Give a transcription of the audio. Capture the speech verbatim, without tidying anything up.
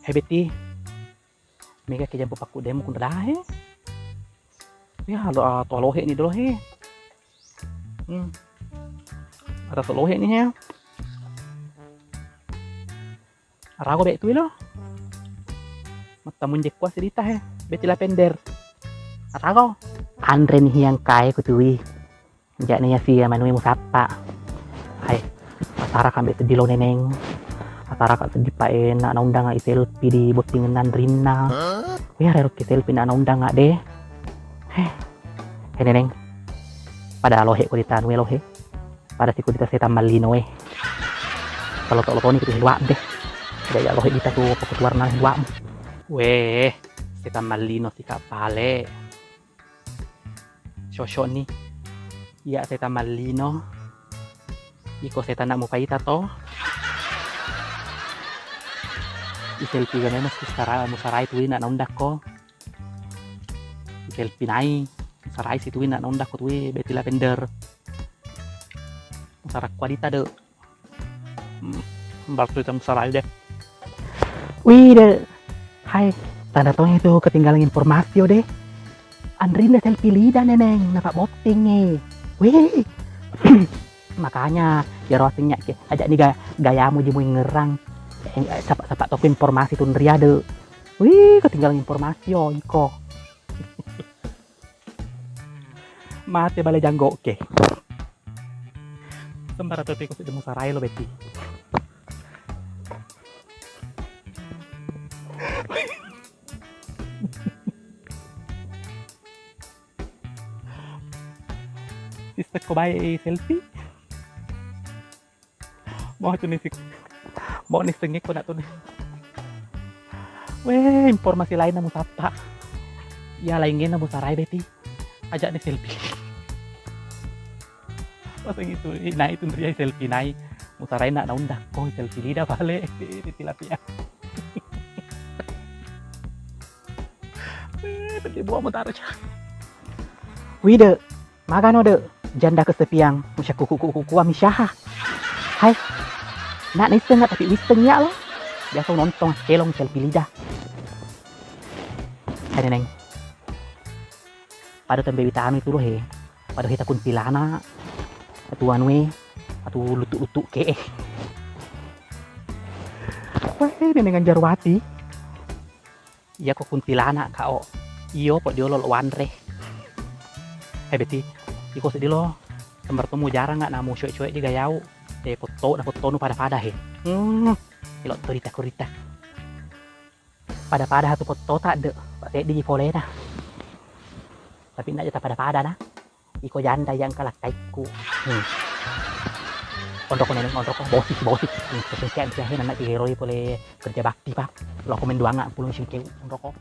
He Betti, mega ke jampu pakkuddemu kunra dahe. Ya lo, ah, to lohe ni dolo he. Hmm. Ada to lohe ni he. Arago be tui lo. Mattamunje kua sidita he. Betti Lavender. Arago. Anre ni hiang kae ku tui. Ja'ni ya sia manui musappa. Hai. Asara kambe seddi lo Neneng. Asara ka seddi pae na naundang i selfie di bottingenna anrinna. Wih, arero ki selfie na naundang de. Heh. He Neneng. Pada lohe ko ditanue lohe. Pada siku dita setang mallino e. Kalau tak lotoni kita luak deh. Tidak ya lohe kita tu apa ketuarna luak. Weh, setang mallino sika pale. Sosok ni. Iya setang mallino. Iko setang nak mupaita to. I selfie ga memang sisara musarai tuli nak naundakko. Selfie nai, sarai situi nak naundakko tui Betti Lavender. Sarakku adita de. Hmm, berarti tang sarai de. Wih de. Hai, tanda tong itu ketinggalan informasi yo de. Anrinna selfie lida Neneng, napa botting e. Wih. Makanya yaro asengnya ke, ajak ni ga-, gayamu ji muingerang. Eh, sapa-sapa toko informasi tunria de. Wih, ketinggalan informasi yo iko. Mate bale janggokke. Sembara to tiko sedemu sarai lo Betti. Sistekko bae selfie. Mau tu ni sik-, mau ni sengik ko nak tu ni. Weh, informasi lain namu sapa. Ya lainnya namu sarai Betti. Ajak ni selfie. Pas itu, ih, nah itu dia selfie nai. Musarai nak naundakko selfie lida bale. Di tilapia. Eh, tadi buah mutaro cah. Wide. Magano de, janda kesepian, musya kuku-kuku kua misyaha. Hai, nak naisseng tapi wisseng ya lo. Biasa nonton kelong selfie lidah. Hai Neneng. Pada tembe witanu itu lo he. Pada hita kuntilana. Atu anue, atu lutu-lutu ke. Weh, Neneng Anjarwati. Iyako kuntilanak ka o, iyo po diolo lo wanre. Eh Betti, iko seddi lo, sembar to mujarang nggak namu coe-coe di gayau. Eh, potto na pottonu pada-pada he. Hmm, ilo to rita kurita. Pada-pada hatu potto tak de, pak seddi ji polena. Tapi nak jata pada-pada na. Iko janda yang kalah kaikku. Hmm. Onroko Neneng, onroko, bosi, bosi. Hmm, sengkek, sengkek, nanti heroi pole kerja bakti pak. Lo komen doang nggak pulung sengkek, onroko.